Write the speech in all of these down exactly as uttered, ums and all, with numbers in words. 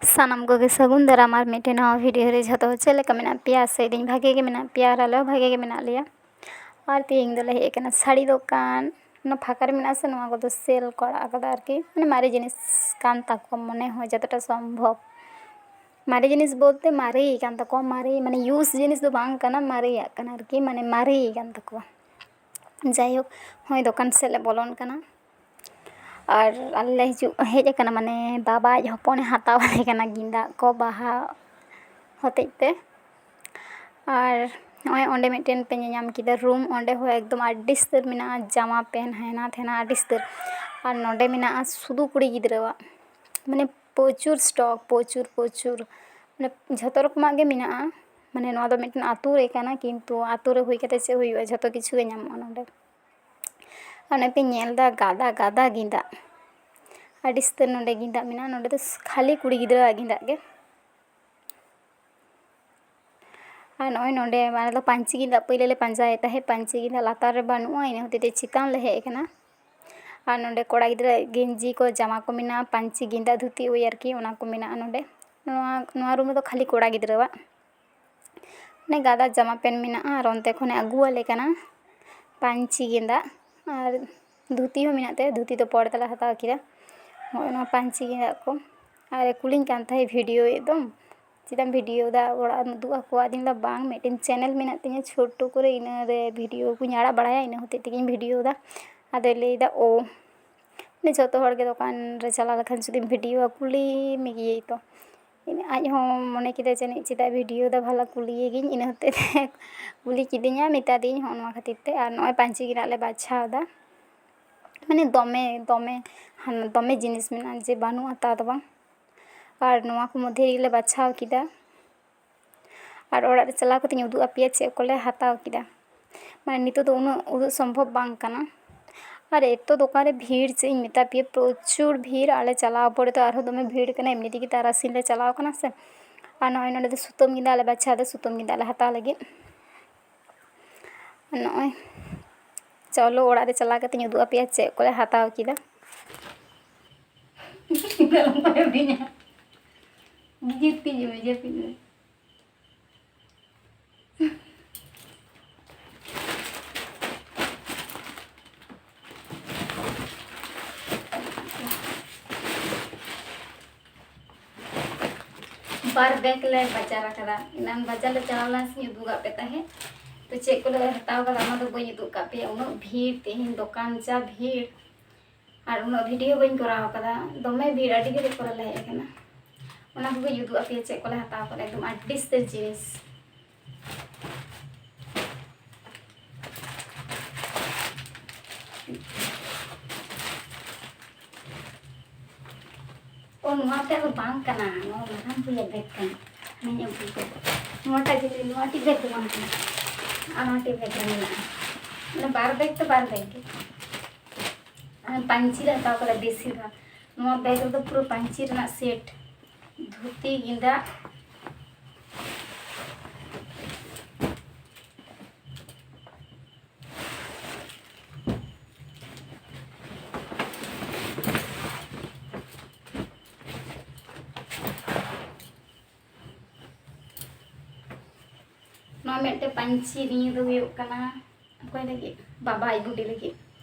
ᱥᱟᱱᱟᱢ ᱠᱚᱜᱮ ᱥᱟᱹᱜᱩᱱ ᱫᱟᱨᱟᱢ ᱟᱨ ᱢᱤᱫᱴᱮᱱ ᱱᱟᱣᱟ ᱵᱷᱤᱰᱤᱭᱳ ᱨᱮ᱾ ᱡᱷᱚᱛᱚ ᱦᱚᱲ ᱪᱮᱫ ᱞᱮᱠᱟ ᱢᱮᱱᱟᱜ ᱯᱮᱭᱟ? ᱟᱥᱟᱭᱮᱫᱟᱹᱧ ᱵᱷᱟᱜᱮ ᱜᱮ ᱢᱮᱱᱟᱜ ᱯᱮᱭᱟ ᱟᱨ ᱟᱞᱮ ᱦᱚᱸ ᱵᱷᱟᱜᱮ ᱜᱮ ᱢᱮᱱᱟᱜ ᱞᱮᱭᱟ᱾ ᱟᱨ ᱛᱮᱦᱮᱧ ᱫᱚᱞᱮ ᱦᱮᱡ ᱟᱠᱟᱱᱟ ᱥᱟᱹᱲᱤ ᱫᱚᱠᱟᱱ᱾ ᱚᱱᱟ ᱯᱷᱟᱸᱠᱟ ᱨᱮ ᱢᱮᱱᱟᱜᱼᱟ ᱥᱮ, ᱱᱚᱣᱟ ᱠᱚᱫᱚ ᱥᱮᱞ ᱠᱚ ᱟᱲᱟᱜ ᱟᱠᱟᱫᱟ ᱟᱨᱠᱤ, ᱢᱟᱱᱮ ᱢᱟᱨᱮ ᱡᱤᱱᱤᱥ ᱠᱟᱱ ᱛᱟᱠᱚᱣᱟ ᱢᱚᱱᱮ ᱦᱚᱸ ᱡᱚᱛᱚᱴᱟ ᱥᱚᱢᱵᱷᱚᱵ᱾ ᱢᱟᱨᱮ ᱡᱤᱱᱤᱥ ᱵᱚᱞᱛᱮ ᱢᱟᱨᱮ ᱠᱟᱱ ᱛᱟᱠᱚᱣᱟ, ᱢᱟᱨᱮ ᱢᱟᱱᱮ ᱤᱭᱩᱡᱽ ᱡᱤᱱᱤᱥ ᱫᱚ ᱵᱟᱝ ᱠᱟᱱᱟ, ᱢᱟᱨᱮᱭᱟᱜ ᱠᱟᱱᱟ ᱟᱨᱠᱤ, ᱢᱟᱱᱮ ᱢᱟᱨᱮ ᱠᱟᱱ ᱛᱟᱠᱚᱣᱟ᱾ ᱡᱟᱭᱦᱳᱠ, ᱦᱚᱸᱜᱼᱚᱭ ᱫᱚᱠᱟᱱ ᱥᱮᱫ ᱞᱮ ᱵᱚᱞᱚᱱ ᱠᱟᱱᱟ᱾ ᱟᱨ ᱟᱞᱮ ᱞᱮ ᱦᱤᱡᱩᱜ, ᱦᱮᱡ ᱟᱠᱟᱱᱟ, ᱢᱟᱱᱮ ᱵᱟᱵᱟ ᱟᱡ ᱦᱚᱯᱚᱱᱮ ᱦᱟᱛᱟᱣ ᱟᱞᱮ ᱠᱟᱱᱟ ᱜᱮᱸᱫᱟᱜ ᱠᱚ ᱵᱟᱦᱟ ᱦᱚᱛᱮᱡ ᱛᱮ᱾ ᱟᱨ ᱱᱚᱜᱼᱚᱭ ᱚᱸᱰᱮ ᱢᱤᱫᱴᱮᱱ ᱯᱮ ᱧᱮᱧᱟᱢ ᱠᱮᱫᱟ ᱨᱩᱢ, ᱚᱸᱰᱮ ᱦᱚᱸ ᱮᱠᱫᱚᱢ ᱟᱹᱰᱤ ᱩᱥᱛᱟᱹᱨ ᱢᱮᱱᱟᱜᱼᱟ, ᱡᱟᱢᱟ ᱯᱮᱱ ᱦᱮᱱᱟ ᱛᱷᱮᱱᱟ ᱟᱹᱰᱤ ᱩᱥᱛᱟᱹᱨ᱾ ᱟᱨ ᱱᱚᱸᱰᱮ ᱢᱮᱱᱟᱜᱼᱟ ᱥᱩᱫᱷᱩ ᱠᱩᱲᱤ ᱜᱤᱫᱽᱨᱟᱹᱣᱟᱜ, ᱢᱟᱱᱮ ᱯᱨᱚᱪᱩᱨ ᱥᱴᱚᱠ, ᱯᱨᱚᱪᱩᱨ ᱯᱨᱚᱪᱩᱨ, ᱢᱟᱱᱮ ᱡᱷᱚᱛᱚ ᱨᱚᱠᱚᱢᱟᱜ ᱜᱮ ᱢᱮᱱᱟᱜᱼᱟ᱾ ᱢᱟᱱᱮ ᱱᱚᱣᱟ ᱫᱚ ᱢᱤᱫᱴᱮᱱ ᱟᱹᱛᱩ ᱨᱮ ᱠᱟᱱᱟ, ᱠᱤᱱᱛᱩ ᱟᱹᱛᱩ ᱨᱮ ᱦᱩᱭ ᱠᱟᱛᱮ ᱪᱮᱫ ᱦᱩᱭᱩᱜᱼᱟ, ᱡᱷᱚᱛᱚ ᱠᱤᱪᱷᱩ ᱜᱮ ᱧᱟᱢᱚᱜᱼᱟ ᱱᱚᱸᱰᱮ᱾ ᱟᱨ ᱱᱚᱜᱼᱚᱭ ᱯᱮ ᱧᱮᱞ ᱮᱫᱟ ᱜᱟᱫᱟ ᱜᱟᱫᱟ ᱜᱮᱸᱫᱟᱜ, ᱟᱹᱰᱤ ᱩᱥᱛᱟᱹᱨ ᱱᱚᱸᱰᱮ ᱜᱮᱸᱫᱟᱜ ᱢᱮᱱᱟᱜᱼᱟ᱾ ᱱᱚᱸᱰᱮ ᱫᱚ ᱠᱷᱟᱹᱞᱤ ᱠᱩᱲᱤ ᱜᱤᱫᱽᱨᱟᱹᱣᱟᱜ ᱜᱮᱸᱫᱟᱜ ᱜᱮ᱾ ᱟᱨ ᱱᱚᱜᱼᱚᱭ ᱱᱚᱸᱰᱮ, ᱟᱞᱮ ᱫᱚ ᱯᱟᱹᱧᱪᱤ ᱜᱮᱸᱫᱟᱜ ᱯᱳᱭᱞᱳ ᱞᱮ ᱯᱟᱸᱡᱟᱭᱮᱫ ᱛᱟᱦᱮᱸᱫ, ᱯᱟᱹᱧᱪᱤ ᱜᱮᱸᱫᱟᱜ ᱞᱟᱛᱟᱨ ᱨᱮ ᱵᱟᱹᱱᱩᱜᱼᱟ, ᱤᱱᱟᱹ ᱦᱚᱛᱮᱡ ᱛᱮ ᱪᱮᱛᱟᱱ ᱞᱮ ᱦᱮᱡ ᱟᱠᱟᱱᱟ᱾ ᱟᱨ ᱱᱚᱸᱰᱮ ᱠᱚᱲᱟ ᱜᱤᱫᱽᱨᱟᱹ ᱜᱮᱧᱡᱤ ᱠᱚ, ᱡᱟᱢᱟ ᱠᱚ ᱢᱮᱱᱟᱜᱼᱟ, ᱯᱟᱹᱧᱪᱤ ᱜᱮᱸᱫᱟᱜ ᱫᱷᱩᱛᱤ ᱳᱭ ᱟᱨᱠᱤ, ᱚᱱᱟ ᱠᱚ ᱢᱮᱱᱟᱜᱼᱟ ᱱᱚᱸᱰᱮ᱾ ᱱᱚᱣᱟ, ᱱᱚᱣᱟ ᱨᱩᱢ ᱨᱮᱫᱚ ᱠᱷᱟᱹᱞᱤ ᱠᱚᱲᱟ ᱜᱤᱫᱽᱨᱟᱹᱣᱟᱜ᱾ ᱢᱟᱱᱮ ᱜᱟᱫᱟ ᱡᱟᱢᱟ ᱯᱮᱱ ᱢᱮᱱᱟᱜᱼᱟ ᱟᱨ ᱚᱱᱛᱮ ᱠᱷᱚᱱᱮ ᱟᱹᱜᱩᱣᱟᱞᱮ ᱠᱟᱱᱟ ᱯᱟᱹᱧᱪᱤ ᱜᱮᱸᱫᱟᱜ ᱟᱨ ᱫᱷᱩᱛᱤ ᱦᱚᱸ ᱢᱮᱱᱟᱜ ᱛᱟᱭᱟ, ᱫᱷᱩᱛᱤ ᱫᱚ ᱯᱚᱨᱮ ᱛᱮᱞᱮ ᱦᱟᱛᱟᱣ ᱠᱮᱫᱟ᱾ ᱱᱚᱜᱼᱚᱭ ᱱᱚᱣᱟ ᱯᱟᱹᱧᱪᱤ ᱜᱮᱸᱫᱟᱜ ᱠᱚ᱾ ᱟᱨ ᱮ ᱠᱩᱞᱤᱧ ᱠᱟᱱ ᱛᱟᱦᱮᱸᱫ, "ᱵᱷᱤᱰᱤᱭᱳᱭᱮᱫ ᱫᱚᱢ, ᱪᱮᱫᱟᱜ ᱮᱢ ᱵᱷᱤᱰᱤᱭᱳᱭᱮᱫᱟ? ᱚᱲᱟᱜ ᱮᱢ ᱩᱫᱩᱜ ᱟᱠᱚᱣᱟ?" ᱟᱫᱚᱧ ᱞᱟᱹᱭᱫᱟ, "ᱵᱟᱝ, ᱢᱤᱫᱴᱮᱱ ᱪᱮᱱᱮᱞ ᱢᱮᱱᱟᱜ ᱛᱤᱧᱟᱹ ᱪᱷᱳᱴᱳ ᱠᱚᱨᱮ, ᱤᱱᱟᱹᱨᱮ ᱵᱷᱤᱰᱤᱭᱳ ᱠᱚᱧ ᱟᱲᱟᱜ ᱵᱟᱲᱟᱭᱟ, ᱤᱱᱟᱹ ᱦᱚᱛᱮᱡ ᱛᱮᱜᱮᱧ ᱵᱷᱤᱰᱤᱭᱳᱭᱮᱫᱟ᱾" ᱟᱫᱚᱭ ᱞᱟᱹᱭᱫᱟ, ᱳ, ᱢᱟᱱᱮ ᱡᱷᱚᱛᱚ ᱦᱚᱲ ᱜᱮ ᱫᱚᱠᱟᱱ ᱨᱮ ᱪᱟᱞᱟᱣ ᱞᱮᱠᱷᱟᱱ ᱡᱩᱫᱤᱢ ᱵᱷᱤᱰᱤᱭᱳᱣᱟ, ᱠᱩᱞᱤ ᱢᱮᱜᱮᱭᱟᱭ ᱛᱚ᱾ ᱟᱡ ᱦᱚᱸ ᱢᱚᱱᱮ ᱠᱮᱫᱟᱭ ᱡᱟᱹᱱᱤᱡ ᱪᱮᱫᱟᱜ ᱵᱷᱤᱰᱤᱭᱳ ᱫᱟ, ᱵᱷᱟᱞᱟ ᱠᱩᱞᱤᱭᱮ ᱜᱤᱧ, ᱤᱱᱟᱹ ᱦᱚᱛᱮᱡ ᱛᱮ ᱠᱩᱞᱤ ᱠᱤᱫᱤᱧᱟ, ᱢᱮᱛᱟ ᱫᱤᱭᱟᱹᱧ ᱦᱚᱸᱜᱼᱚ ᱱᱚᱣᱟ ᱠᱷᱟᱹᱛᱤᱨ ᱛᱮ᱾ ᱟᱨ ᱱᱚᱜᱼᱚᱭ ᱯᱟᱹᱧᱪᱤ ᱜᱮᱸᱫᱟᱜ ᱞᱮ ᱵᱟᱪᱷᱟᱣ ᱮᱫᱟ, ᱢᱟᱱᱮ ᱫᱚᱢᱮ, ᱫᱚᱢᱮ, ᱦᱟᱱ-, ᱫᱚᱢᱮ ᱡᱤᱱᱤᱥ ᱢᱮᱱᱟᱜᱼᱟ ᱡᱮ ᱵᱟᱹᱱᱩᱜᱼᱟ ᱛᱟ ᱫᱚ ᱵᱟᱝ᱾ ᱟᱨ ᱱᱚᱣᱟ ᱠᱚ ᱢᱚᱫᱽᱫᱷᱮ ᱨᱮᱜᱮ ᱞᱮ ᱵᱟᱪᱷᱟᱣ ᱠᱮᱫᱟ᱾ ᱟᱨ ᱚᱲᱟᱜ ᱨᱮ ᱪᱟᱞᱟᱣ ᱠᱟᱛᱮᱧ ᱩᱫᱩᱜ ᱟᱯᱮᱭᱟ ᱪᱮᱫ ᱠᱚᱞᱮ ᱦᱟᱛᱟᱣ ᱠᱮᱫᱟ᱾ ᱢᱟᱱᱮ ᱱᱤᱛᱚᱜ ᱫᱚ ᱩᱱᱟᱹᱜ ᱩᱫᱩᱜ ᱥᱚᱢᱵᱷᱚᱵ ᱵᱟᱝ ᱠᱟᱱᱟ᱾ ᱟᱨ ᱮᱛᱚ ᱫᱚᱠᱟᱱ ᱨᱮ ᱵᱷᱤᱲ, ᱪᱮᱫ ᱤᱧ ᱢᱮᱛᱟ ᱯᱮᱭᱟ, ᱯᱨᱚᱪᱩᱨ ᱵᱷᱤᱲ᱾ ᱟᱞᱮ ᱪᱟᱞᱟᱣ ᱯᱚᱨᱮ ᱫᱚ ᱟᱨᱦᱚᱸ ᱫᱚᱢᱮ ᱵᱷᱤᱲ ᱠᱟᱱᱟ, ᱮᱢᱱᱤ ᱛᱮᱜᱮ ᱛᱟᱨᱟᱥᱤᱧ ᱞᱮ ᱪᱟᱞᱟᱣ ᱠᱟᱱᱟ ᱥᱮ᱾ ᱟᱨ ᱱᱚᱜᱼᱚᱭ ᱱᱚᱸᱰᱮ ᱫᱚ ᱥᱩᱛᱟᱹᱢ ᱜᱮᱸᱫᱟᱜ ᱞᱮ ᱵᱟᱪᱷᱟᱣ ᱮᱫᱟ, ᱥᱩᱛᱟᱹᱢ ᱜᱮᱸᱫᱟᱜ ᱞᱮ ᱦᱟᱛᱟᱣ ᱞᱟᱹᱜᱤᱫ᱾ ᱱᱚᱜᱼᱚᱭ, ᱪᱚᱞᱚ ᱚᱲᱟᱜ ᱨᱮ ᱪᱟᱞᱟᱣ ᱠᱟᱛᱮᱧ ᱩᱫᱩᱜ ᱟᱯᱮᱭᱟ ᱪᱮᱫ ᱠᱚᱞᱮ ᱦᱟᱛᱟᱣ ᱠᱮᱫᱟ᱾ ᱤᱧ ᱫᱚ ᱟᱞᱚᱢ ᱠᱚᱭᱚᱜᱤᱧᱟ᱾ ᱜᱤᱡᱤᱨ ᱛᱤᱧ ᱢᱮ, ᱡᱟᱹᱯᱤᱫ ᱢᱮ᱾ ᱵᱟᱨ ᱵᱮᱜᱽ ᱞᱮ ᱵᱟᱡᱟᱨ ᱟᱠᱟᱫᱟ᱾ ᱮᱱᱟᱱ ᱵᱟᱡᱟᱨ ᱞᱮ ᱪᱟᱞᱟᱣ ᱞᱮᱱᱟ ᱥᱮᱧ ᱩᱫᱩᱜᱟᱜ ᱯᱮ ᱛᱟᱦᱮᱸᱫ᱾ ᱛᱚ ᱪᱮᱫ ᱠᱚᱞᱮ ᱦᱟᱛᱟᱣ ᱠᱟᱫᱟ ᱚᱱᱟ ᱫᱚ ᱵᱟᱹᱧ ᱩᱫᱩᱜ ᱠᱟᱜ ᱯᱮᱭᱟ᱾ ᱩᱱᱟᱹᱜ ᱵᱷᱤᱲ ᱛᱮᱦᱮᱧ, ᱫᱚᱠᱟᱱ ᱡᱟ ᱵᱷᱤᱲ᱾ ᱟᱨ ᱩᱱᱟᱹᱜ ᱵᱷᱤᱰᱤᱭᱳ ᱵᱟᱹᱧ ᱠᱚᱨᱟᱣ ᱠᱟᱫᱟ, ᱫᱚᱢᱮ ᱵᱷᱤᱲ, ᱟᱹᱰᱤ ᱜᱷᱟᱹᱲᱤᱡ ᱯᱚᱨᱮ ᱞᱮ ᱦᱮᱡ ᱟᱠᱟᱱᱟ᱾ ᱚᱱᱟ ᱠᱚᱜᱮᱧ ᱩᱫᱩᱜ ᱟᱯᱮᱭᱟ ᱪᱮᱫ ᱠᱚᱞᱮ ᱦᱟᱛᱟᱣ ᱠᱟᱫᱟ, ᱮᱠᱫᱚᱢ ᱟᱹᱰᱤ ᱩᱥᱛᱟᱹᱨ ᱡᱤᱱᱤᱥ᱾ ᱚ, ᱱᱚᱣᱟ ᱛᱮ ᱫᱚ ᱵᱟᱝ ᱠᱟᱱᱟ, ᱱᱚᱣᱟ ᱢᱟᱨᱟᱝ ᱵᱷᱩᱭᱟᱹ ᱵᱮᱜᱽ ᱠᱟᱱᱟ᱾ ᱦᱟᱱᱮᱧ ᱟᱹᱜᱩ ᱠᱟᱫᱟ᱾ ᱱᱚᱣᱟᱴᱟᱜ ᱡᱤᱱᱤᱥ, ᱱᱚᱣᱟᱴᱤᱡ ᱵᱮᱜᱽ ᱫᱚ ᱵᱟᱝ ᱠᱟᱱᱟ, ᱟᱨ ᱱᱚᱣᱟᱴᱤᱡ ᱵᱮᱜᱽ ᱨᱮ ᱢᱮᱱᱟᱜᱼᱟ᱾ ᱢᱟᱱᱮ ᱵᱟᱨ ᱵᱮᱜᱽ ᱛᱚ ᱵᱟᱨ ᱵᱮᱜᱽ ᱜᱮ᱾ ᱟᱨ ᱯᱟᱹᱧᱪᱤ ᱞᱮ ᱦᱟᱛᱟᱣ ᱠᱟᱫᱟ ᱵᱮᱥᱤᱨ ᱵᱷᱟᱜᱽ᱾ ᱱᱚᱣᱟ ᱵᱮᱜᱽ ᱨᱮᱫᱚ ᱯᱩᱨᱟᱹ ᱯᱟᱹᱧᱪᱤ ᱨᱮᱱᱟᱜ ᱥᱮᱴ, ᱫᱷᱩᱛᱤ, ᱜᱮᱸᱫᱟᱜ, ᱱᱚᱣᱟ ᱢᱤᱫᱴᱮᱱ ᱯᱟᱹᱧᱪᱤ, ᱱᱤᱭᱟᱹ ᱫᱚ ᱦᱩᱭᱩᱜ ᱠᱟᱱᱟ ᱚᱠᱚᱭ ᱞᱟᱹᱜᱤᱫ? ᱵᱟᱵᱟ ᱟᱡ ᱵᱩᱰᱤ ᱞᱟᱹᱜᱤᱫ᱾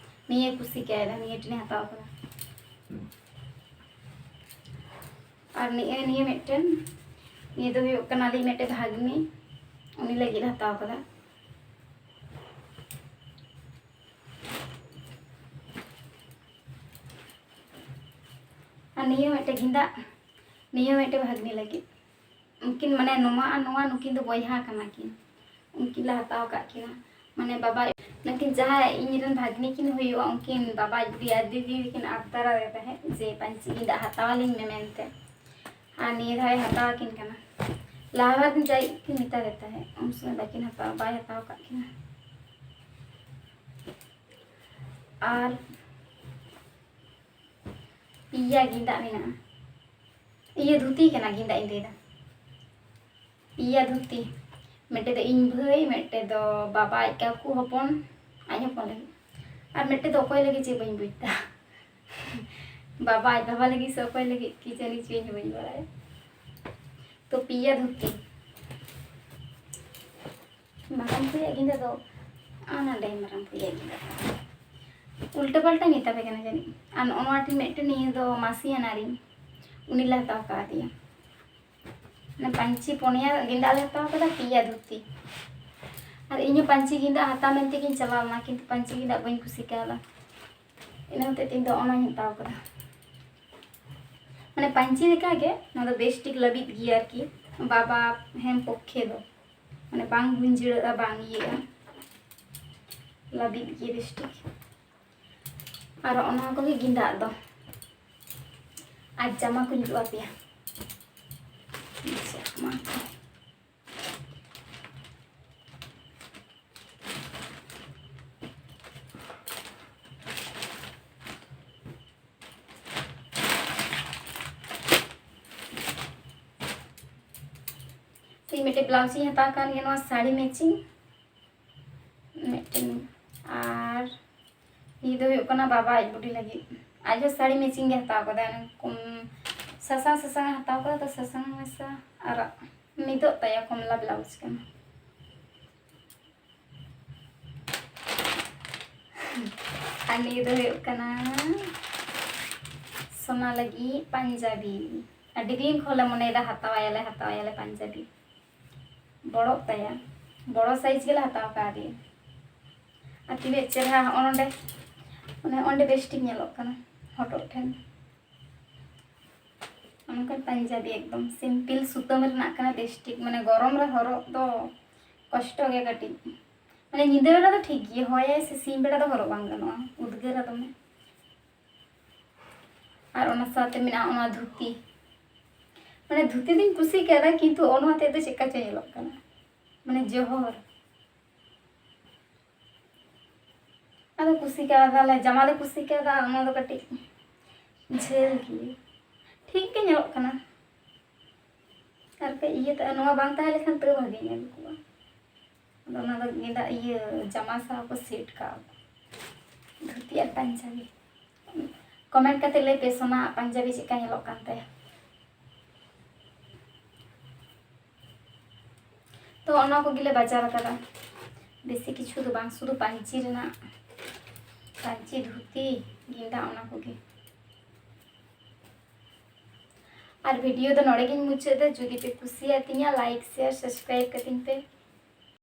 ᱱᱤᱭᱟᱹ ᱠᱩᱥᱤ ᱠᱟᱭᱫᱟ, ᱱᱤᱭᱟᱹ ᱴᱷᱮᱱᱮ ᱦᱟᱛᱟᱣ ᱠᱟᱫᱟ᱾ ᱟᱨ ᱱᱤᱭᱟᱹ, ᱱᱤᱭᱟᱹ ᱢᱤᱫᱴᱮᱱ, ᱱᱤᱭᱟᱹ ᱫᱚ ᱦᱩᱭᱩᱜ ᱠᱟᱱᱟ ᱟᱞᱮ ᱢᱤᱫᱴᱮᱱ ᱵᱷᱟᱜᱽᱱᱤ, ᱩᱱᱤ ᱞᱟᱹᱜᱤᱫ ᱦᱟᱛᱟᱣ ᱠᱟᱫᱟ᱾ ᱟᱨ ᱱᱤᱭᱟᱹ ᱢᱤᱫᱴᱮᱱ ᱜᱮᱸᱫᱟᱜ, ᱱᱤᱭᱟᱹ ᱢᱤᱫᱴᱮᱱ ᱵᱷᱟᱜᱽᱱᱤ ᱞᱟᱹᱜᱤᱫ᱾ ᱩᱱᱠᱤᱱ ᱢᱟᱱᱮ ᱱᱚᱣᱟ ᱟᱨ ᱱᱚᱣᱟ, ᱱᱩᱠᱤᱱ ᱫᱚ ᱵᱚᱭᱦᱟ ᱠᱟᱱᱟ ᱠᱤᱱ᱾ ᱩᱱᱠᱤᱱ ᱞᱮ ᱦᱟᱛᱟᱣ ᱟᱠᱟᱫ ᱠᱤᱱᱟ᱾ ᱢᱟᱱᱮ ᱵᱟᱵᱟ, ᱱᱩᱠᱤᱱ ᱡᱟᱦᱟᱸᱭ ᱤᱧ ᱨᱮᱱ ᱵᱷᱟᱜᱽᱱᱤ ᱠᱤᱱ ᱦᱩᱭᱩᱜᱼᱟ, ᱩᱱᱠᱤᱱ ᱵᱟᱵᱟ ᱟᱡ ᱵᱩᱰᱤ ᱟᱨ ᱫᱤᱫᱤ ᱠᱤᱱ ᱟᱵᱫᱟᱨ ᱟᱫᱮ ᱛᱟᱦᱮᱸᱫ ᱡᱮ ᱯᱟᱹᱧᱪᱤ ᱜᱮᱸᱫᱟᱜ ᱦᱟᱛᱟᱣ ᱟᱹᱞᱤᱧ ᱢᱮ ᱢᱮᱱᱛᱮ᱾ ᱟᱨ ᱱᱤᱭᱟᱹ ᱫᱷᱟᱣᱮ ᱦᱟᱛᱟᱣ ᱟᱹᱠᱤᱱ ᱠᱟᱱᱟ᱾ ᱞᱟᱦᱟ ᱵᱟᱨ ᱫᱤᱱ ᱡᱟᱭ ᱠᱤᱱ ᱢᱮᱛᱟ ᱫᱮ ᱛᱟᱦᱮᱸᱫ, ᱩᱱ ᱥᱚᱢᱚᱭ ᱵᱟᱹᱠᱤᱱ ᱦᱟᱛᱟᱣ, ᱵᱟᱭ ᱦᱟᱛᱟᱣ ᱟᱠᱟᱫ ᱠᱤᱱᱟ᱾ ᱟᱨ ᱯᱮᱭᱟ ᱜᱮᱸᱫᱟᱜ ᱢᱮᱱᱟᱜᱼᱟ᱾ ᱤᱭᱟᱹ, ᱫᱷᱩᱛᱤ ᱠᱟᱱᱟ, ᱜᱮᱸᱫᱟᱜ ᱤᱧ ᱞᱟᱹᱭᱫᱟ᱾ ᱯᱮᱭᱟ ᱫᱷᱩᱛᱤ, ᱢᱤᱫᱴᱮᱡ ᱫᱚ ᱤᱧ ᱵᱷᱟᱹᱭ, ᱢᱤᱫᱴᱮᱡ ᱫᱚ ᱵᱟᱵᱟ ᱟᱡ ᱠᱟᱠᱩ ᱦᱚᱯᱚᱱ, ᱟᱡ ᱦᱚᱯᱚᱱ ᱞᱟᱹᱜᱤᱫ, ᱟᱨ ᱢᱤᱫᱴᱮᱡ ᱫᱚ ᱚᱠᱚᱭ ᱞᱟᱹᱜᱤᱫ ᱪᱮᱫ ᱵᱟᱹᱧ ᱵᱩᱡᱽ ᱫᱟ᱾ ᱵᱟᱵᱟ ᱟᱡ ᱵᱟᱵᱟ ᱞᱟᱹᱜᱤᱫ ᱥᱮ ᱚᱠᱚᱭ ᱞᱟᱹᱜᱤᱫ ᱠᱤ ᱡᱟᱹᱱᱤ ᱪᱚ, ᱤᱧ ᱦᱚᱸ ᱵᱟᱹᱧ ᱵᱟᱲᱟᱭᱟ᱾ ᱛᱚ ᱯᱮᱭᱟ ᱫᱷᱩᱛᱤ᱾ ᱢᱟᱨᱟᱝ ᱵᱷᱩᱭᱟᱜ ᱜᱮᱸᱫᱟᱜ ᱫᱚ, ᱟᱨ ᱱᱚᱰᱮ ᱢᱟᱨᱟᱝ ᱵᱷᱩᱭᱟᱜ ᱜᱮᱸᱫᱟᱜ ᱫᱚ ᱩᱞᱴᱟᱹ ᱯᱟᱞᱴᱟ ᱢᱮᱛᱟ ᱯᱮ ᱠᱟᱱᱟ ᱡᱟᱹᱱᱤᱡ᱾ ᱟᱨ ᱱᱚᱜᱼᱚ ᱱᱚᱣᱟ ᱴᱷᱮᱱ ᱢᱤᱫᱴᱮᱱ, ᱱᱤᱭᱟᱹ ᱫᱚ ᱢᱟᱥᱤ ᱟᱱᱟᱨᱤᱧ, ᱩᱱᱤ ᱞᱮ ᱦᱟᱛᱟᱣ ᱠᱟᱣᱫᱮᱭᱟ᱾ ᱚᱱᱟ ᱯᱟᱹᱧᱪᱤ ᱯᱩᱱᱭᱟ ᱜᱮᱸᱫᱟᱜ ᱞᱮ ᱦᱟᱛᱟᱣ ᱠᱟᱫᱟ, ᱯᱮᱭᱟ ᱫᱷᱩᱛᱤ᱾ ᱟᱨ ᱤᱧ ᱦᱚᱸ ᱯᱟᱹᱧᱪᱤ ᱜᱮᱸᱫᱟᱜ ᱦᱟᱛᱟᱣ ᱢᱮᱱᱛᱮ ᱜᱤᱧ ᱪᱟᱞᱟᱣ ᱞᱮᱱᱟ, ᱠᱤᱱᱛᱩ ᱯᱟᱹᱧᱪᱤ ᱜᱮᱸᱫᱟᱜ ᱵᱟᱹᱧ ᱠᱩᱥᱤ ᱠᱟᱣᱫᱟ, ᱤᱱᱟᱹ ᱦᱚᱛᱮᱡ ᱛᱮ ᱤᱧ ᱫᱚ ᱚᱱᱟᱧ ᱦᱟᱛᱟᱣ ᱠᱟᱫᱟ᱾ ᱢᱟᱱᱮ ᱯᱟᱹᱧᱪᱤ ᱞᱮᱠᱟ ᱜᱮ, ᱱᱚᱣᱟ ᱫᱚ ᱵᱮᱥ ᱴᱷᱤᱠ ᱞᱟᱹᱵᱤᱫ ᱜᱮᱭᱟ ᱟᱨᱠᱤ, ᱵᱟᱵᱟ ᱦᱮᱢ ᱯᱚᱠᱠᱷᱮ ᱫᱚ, ᱢᱟᱱᱮ ᱵᱟᱝ ᱜᱩᱸᱡᱟᱹᱜᱼᱟ, ᱵᱟᱝ ᱤᱭᱟᱹᱜᱼᱟ, ᱞᱟᱹᱵᱤᱫ ᱜᱮ ᱵᱮᱥ ᱴᱷᱤᱠ᱾ ᱟᱨ ᱚᱱᱟ ᱠᱚᱜᱮ ᱜᱮᱸᱫᱟᱜ ᱫᱚ᱾ ᱟᱨ ᱡᱟᱢᱟ ᱠᱚᱧ ᱩᱫᱩᱜ ᱟᱯᱮᱭᱟ᱾ ᱟᱪᱪᱷᱟ, ᱢᱟ᱾ ᱛᱤᱦᱤᱧ ᱢᱤᱫᱴᱮᱡ blouse ᱤᱧ ᱦᱟᱛᱟᱣ ᱠᱟᱱ ᱜᱮᱭᱟ, ᱱᱚᱣᱟ ᱥᱟᱹᱲᱤ matching ᱢᱤᱫᱴᱮᱱ᱾ ᱟᱨ ᱱᱤᱭᱟᱹ ᱫᱚ ᱦᱩᱭᱩᱜ ᱠᱟᱱᱟ ᱵᱟᱵᱟ ᱟᱡ ᱵᱩᱰᱤ ᱞᱟᱹᱜᱤᱫ᱾ ᱟᱡ ᱦᱚᱸ ᱥᱟᱹᱲᱤ matching ᱜᱮ ᱦᱟᱛᱟᱣ ᱠᱟᱫᱟᱭ, ᱚᱱᱟ ᱠᱚᱢ ᱥᱟᱥᱟᱝ ᱥᱟᱥᱟᱝ ᱮ ᱦᱟᱛᱟᱣ ᱠᱟᱫᱟ, ᱛᱚ ᱥᱟᱥᱟᱝ ᱢᱮᱥᱟ ᱟᱨᱟᱜ ᱢᱤᱫᱚᱜ ᱛᱟᱭᱟ, ᱠᱚᱢᱞᱟ blouse ᱠᱟᱱᱟ᱾ ᱟᱨ ᱱᱤᱭᱟᱹ ᱫᱚ ᱦᱩᱭᱩᱜ ᱠᱟᱱᱟ ᱥᱳᱱᱟ ᱞᱟᱹᱜᱤᱫ ᱯᱟᱧᱡᱟᱵᱤ᱾ ᱟᱹᱰᱤ ᱫᱤᱱ ᱠᱷᱚᱱ ᱞᱮ ᱢᱚᱱᱮᱭᱮᱫᱟ ᱦᱟᱛᱟᱣᱟᱭᱟᱞᱮ, ᱦᱟᱛᱟᱣᱟᱭᱟᱞᱮ ᱯᱟᱧᱡᱟᱵᱤ᱾ ᱵᱚᱲᱚᱜ ᱛᱟᱭᱟ, ᱵᱚᱲᱚ size ᱜᱮᱞᱮ ᱦᱟᱛᱟᱣ ᱠᱟᱣᱫᱮᱭᱟ᱾ ᱟᱨ ᱛᱤᱱᱟᱹᱜ ᱪᱮᱦᱨᱟ ᱦᱚᱸᱜᱼᱚ ᱱᱚᱸᱰᱮ, ᱚᱱᱮ ᱚᱸᱰᱮ ᱵᱮᱥ ᱴᱷᱤᱠ ᱧᱮᱞᱚᱜ ᱠᱟᱱᱟ ᱦᱚᱴᱚᱜ ᱴᱷᱮᱱ᱾ ᱚᱱᱠᱟᱱ ᱯᱟᱧᱡᱟᱵᱤ ᱮᱠᱫᱚᱢ simple ᱥᱩᱛᱟᱹᱢ ᱨᱮᱱᱟᱜ ᱠᱟᱱᱟ, ᱵᱮᱥ ᱴᱷᱤᱠ, ᱢᱟᱱᱮ ᱜᱚᱨᱚᱢ ᱨᱮ ᱦᱚᱨᱚᱜ ᱫᱚ ᱠᱚᱥᱴᱚ ᱜᱮ ᱠᱟᱹᱴᱤᱡ, ᱢᱟᱱᱮ ᱧᱤᱫᱟᱹ ᱵᱮᱲᱟ ᱫᱚ ᱴᱷᱤᱠ ᱜᱮᱭᱟ, ᱦᱚᱭᱟᱭ ᱥᱮ ᱥᱤᱧ ᱵᱮᱲᱟ ᱫᱚ ᱦᱚᱨᱚᱜ ᱵᱟᱝ ᱜᱟᱱᱚᱜᱼᱟ, ᱩᱫᱽᱜᱟᱹᱨᱟ ᱫᱚᱢᱮ᱾ ᱟᱨ ᱚᱱᱟ ᱥᱟᱶᱛᱮ ᱢᱮᱱᱟᱜᱼᱟ ᱚᱱᱟ ᱫᱷᱩᱛᱤ, ᱢᱟᱱᱮ ᱫᱷᱩᱛᱤ ᱫᱚᱧ ᱠᱩᱥᱤ ᱠᱟᱣᱫᱟ, ᱠᱤᱱᱛᱩ ᱚᱱᱟ ᱛᱮᱫ ᱫᱚ ᱪᱮᱫᱠᱟ ᱪᱚ ᱧᱮᱞᱚᱜ ᱠᱟᱱᱟ, ᱢᱟᱱᱮ ᱡᱚᱦᱚᱨ᱾ ᱟᱫᱚ ᱠᱩᱥᱤ ᱠᱟᱣᱫᱟᱞᱮ, ᱡᱟᱢᱟ ᱞᱮ ᱠᱩᱥᱤ ᱠᱟᱣᱫᱟ, ᱚᱱᱟ ᱫᱚ ᱠᱟᱹᱴᱤᱡ ᱡᱷᱟᱹᱞ ᱜᱮ, ᱴᱷᱤᱠ ᱜᱮ ᱧᱮᱞᱚᱜ ᱠᱟᱱᱟ᱾ ᱟᱨ ᱯᱮ ᱤᱭᱟᱹ ᱛᱟᱜᱼᱟ, ᱱᱚᱣᱟ ᱵᱟᱝ ᱛᱟᱦᱮᱸ ᱞᱮᱠᱷᱟᱱ ᱛᱟᱹᱣ ᱵᱷᱟᱜᱮ ᱧᱮᱞ ᱠᱚᱜᱼᱟ᱾ ᱟᱫᱚ ᱚᱱᱟ ᱫᱚ ᱜᱮᱸᱫᱟᱜ, ᱤᱭᱟᱹ ᱡᱟᱢᱟ ᱥᱟᱶ ᱠᱚ set ᱠᱟᱜᱼᱟ ᱠᱚ, ᱫᱷᱩᱛᱤ ᱟᱨ ᱯᱟᱧᱡᱟᱵᱤ᱾ Comment ᱠᱟᱛᱮ ᱞᱟᱹᱭ ᱯᱮ, ᱥᱳᱱᱟ ᱯᱟᱧᱡᱟᱵᱤ ᱪᱮᱫᱠᱟ ᱧᱮᱞᱚᱜ ᱠᱟᱱ ᱛᱟᱭᱟ᱾ ᱛᱚ ᱚᱱᱟ ᱠᱚᱜᱮᱞᱮ ᱵᱟᱡᱟᱨ ᱟᱠᱟᱫᱟ, ᱵᱮᱥᱤ ᱠᱤᱪᱷᱩ ᱫᱚ ᱵᱟᱝ, ᱥᱩᱫᱷᱩ ᱯᱟᱹᱧᱪᱤ ᱨᱮᱱᱟᱜ, ᱯᱟᱹᱧᱪᱤ, ᱫᱷᱩᱛᱤ, ᱜᱮᱸᱫᱟᱜ, ᱚᱱᱟ ᱠᱚᱜᱮ᱾ ᱟᱨ video ᱫᱚ ᱱᱚᱰᱮ ᱜᱤᱧ ᱢᱩᱪᱟᱹᱫ ᱮᱫᱟ᱾ ᱡᱩᱫᱤ ᱯᱮ ᱠᱩᱥᱤᱭᱟᱜ ᱛᱤᱧᱟ, like, share, subscribe ᱠᱟᱹᱛᱤᱧ ᱯᱮ᱾